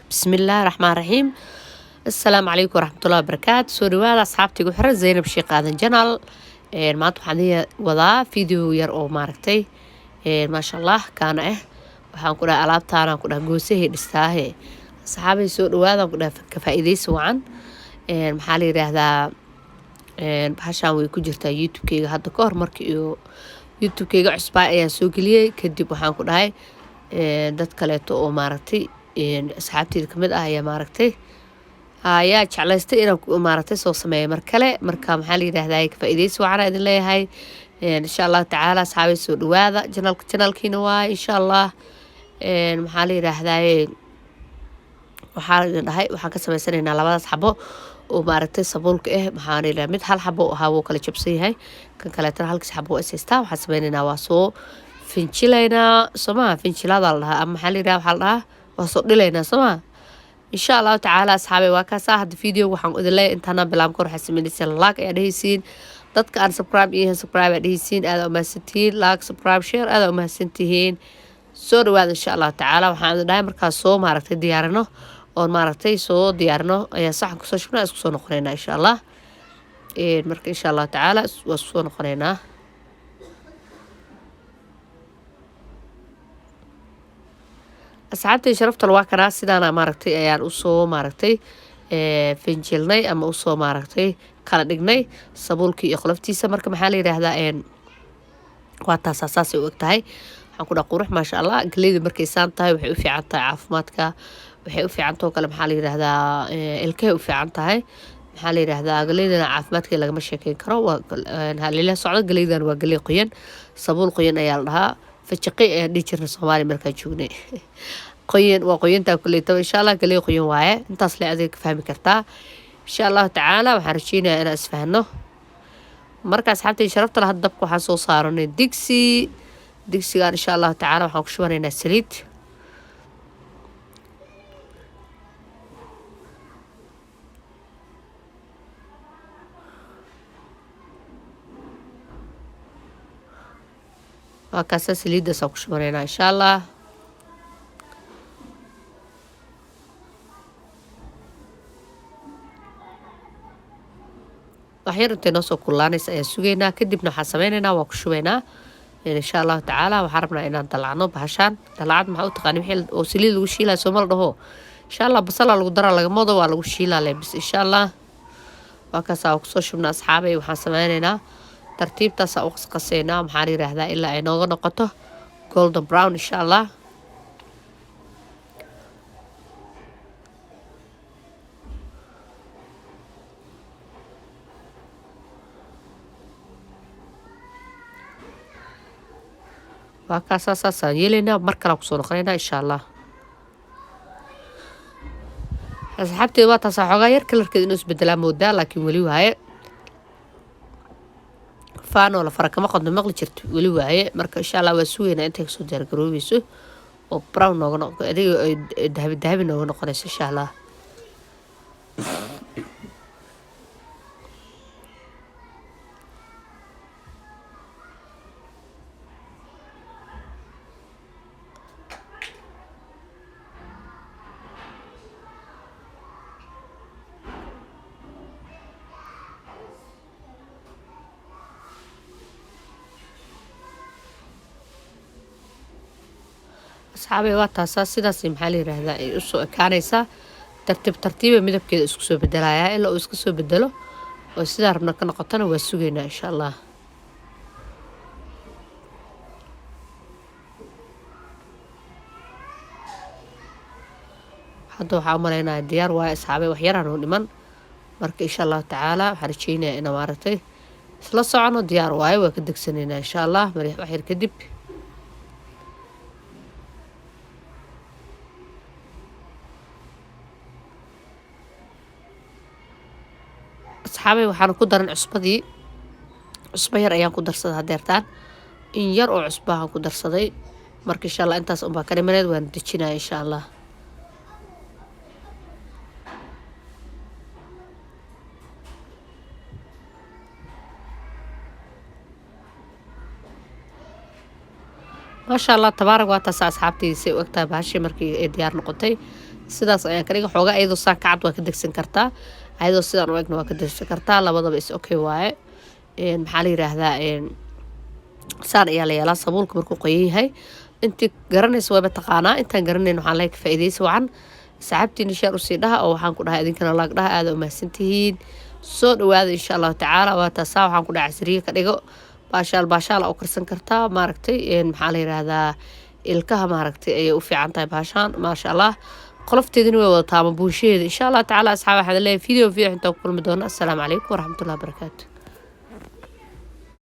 Bismillaahi raxmaan raxiim. Assalaamu calaykum waraxmatullahi wabarakaatu. Soo dhawaada asxaabta igu xiran Zaynab Sheekh Aadan Janaal. Maanta waxaan idin wadaa video yar oo maaragtay maasha Allah kaana ah. Waxaan ku dhahay alaabtaanaan ku dhahay goosahay dhistaahe. Asxaabay soo dhawaadaan ku dhahay ka faa'iidaysi wacan. Maxaa la yiraahdaa, bahashaan way ku jirtaa YouTube-keyga hadda ka hor markii iyo YouTube-keyga cusbaa ayaan soo geliyey. Kadib waxaan ku dhahay dad kaleeto oo maaragtay asxaabteyda kamid ah ayaa maaragtay ayaa jeclaystay inaan maaragtay soo sameeyo mar kale. Marka maxaa la yiraahdaa, ka faa'iidaysi wacan aan idin leeyahay. Insha Allah tacaala asxaabay soo dhawaada, janalka janalkiina waaye insha Allah. Maxaa la yiraahdaa, waxaa idin dhahay waxaan ka sameysanaynaa labadaas xabo oo maaragtay sabuulka ah. Maxaa la yiraahdaa, mid hal xabo ahaa wuu kala jabsan yahay, kan kaleetana halkiis xabo waa is haystaa. Waxaan sameynaynaa waa soo finjilaynaa, soomaa finjilaada la dhahaa ama maxaa la yiraahdaa, waxaa la dhahaa waa soo dhilaynaa, soomaa. Insha allahu tacaala asxaabay waa kaasaa. Hadda video waxaan idin leeyahay intaana bilaab kor waxaa sameynaysaa like ayaa dhehaysiin, dadka aan subscribe iyahan subscribe ayaa dhehaysiin. Aad umahadsantihiin, like, subscribe, share, aad umahadsantihiin. Soo dhawaada insha allahu tacaala. Waxaan idin dhahay markaas soo maaragtay diyaarino oon maaragtay soo diyaarino ayaa saxan kusoo shubnaa, isku soo noqonaynaa insha allah. Marka insha allahu tacaala waa isku soo noqonaynaa. Asxaabtay sharaftal waa kanaa, sidaana maaragtay ayaan usoo maaragtay finjilnay ama usoo maaragtay kala dhignay sabuulkii iyo qoloftiisa. Marka maxaa la yiraahdaa, waa taasaa saasay u eg tahay. Waxaan ku dhaha qurux maasha allah. Galeyda markay saan tahay waxay u fiican tahay caafimaadka, waxay u fiican taho kale maxaa la yiraahdaa ilkahay u fiican tahay. Maxaa la yiraahdaa, galeydana caafimaadka lagama sheekeyn karo, waa halila socdo. Galeydan waa galey qoyan, sabuul qoyan ayaa la dhahaa. Fajaqi ayaan dhihi jirnay Soomaaliya markaan joognay. Qoyan waa qoyantaa kuleytaba insha allah, galey qoyan waaye. Intaas le adiga ka fahmi kartaa insha allahu tacaala. Waxaan rajeynayaa inaan isfahno. Marka asxaabtay sharafta laha, dabka waxaan soo saaranay digsi. Digsigaan insha allahu tacaala waxaan ku shubanaynaa saliid. Waa kaasa saliiddaasaan ku shubanaynaa insha allah. Waxyar intay noo soo kululaanaysa ayaan sugaynaa, kadibna waxaan sameynaynaa waa ku shubaynaa insha allahu tacaala. Waxaan rabnaa inaan dalacno bahashaan. Dalacad maxaa u taqaani, wixii oo saliid lagu shiilaya sooma la dhaho insha allah. Basalaa lagu daraa, lagamado waa lagu shiilaa le bis insha allah. Waa kaasaa waa kusoo shubnaa asxaabay. Waxaan sameynaynaa tartiibtaasaa u qasqaseynaa, maxaa la yiraahdaa, ilaa ay nooga noqoto golden brown insha allah. Waa kaasaa saasaan yeelaynaa, mar kalaan kusoo noqonaynaa insha allah. Asxaabteeda waa taasaa, xoogaa yar kalarkeeda inuu isbedelaa moodaa, laakiin weli waaye faanoo la fara kama qodno maqli jirto, weli waaye. Marka insha allah waa sugaynaa intay kasoo diyaargaroobeyso oo brown nooga noqo, adiga ay dahabi dahabi nooga noqonayso insha allah. Asxaabay waa taasaa, sidaas maxaa la yiraahdaa ay usoo ekaanaysaa. Tartiib tartiiba midabkeeda isku soo bedelayaa ilaa uu iska soo bedelo oo sidaa rabna ka noqotona waa sugaynaa insha allah. Hadda waxaa u maleynayaa diyaar waaye asxaabay, wax yaraan oo dhiman. Marka insha allahu tacaala waxaan rajeynayaa inaan maaragtay isla socono. Diyaar waaye, waa ka degsanaynaa insha allah wax yar kadib. Asxaabay waxaan ku daran cusbadii, cusbo yar ayaan ku darsaday hadeertaan, in yar oo cusbahan ku darsaday. Marka insha allah intaas unbaa ka dhimaneed, waan dejinaya insha allah. Maasha allah tabaarak. Waa taas asxaabtiisay u egtahay bahashii markii ay diyaar noqotay. Sidaas ayaan ka dhiga. Xoogaa iyadoo saan kacad waa ka degsan kartaa, ayadoo sidaan u egna waa ka degsan kartaa. Labadaba is okay waaye. Maxaa la yiraahdaa, saan ayaa la yeelaa sabuulka markuu qoyan yahay. Intii garanaysa wayba taqaanaa, intaan garanayn waxaan leeyahay ka faa'iidaysi wacan. Saxaabtiina share usii dhaha, oo waxaan ku dhahay idinkana like dhaha. Aada umahadsantihiin. Soo dhawaada, insha Allahu tacaala. Waa taasaa, waxaan ku dhahay casriye ka dhigo. Baashaal baashaal u karsan kartaa, maaragtay. Maxaa la yiraahdaa, ilkaha, maaragtay, ayay u fiican tahay baashaan, maasha Allah. Qolofteedina way wadataa ama buunshaheeda, insha Allah tacaala. Asxaab, waxaan leeyahay video video intaan ku kulmi doona. Assalaamu calaykum waraxmatullahi wabarakaatu.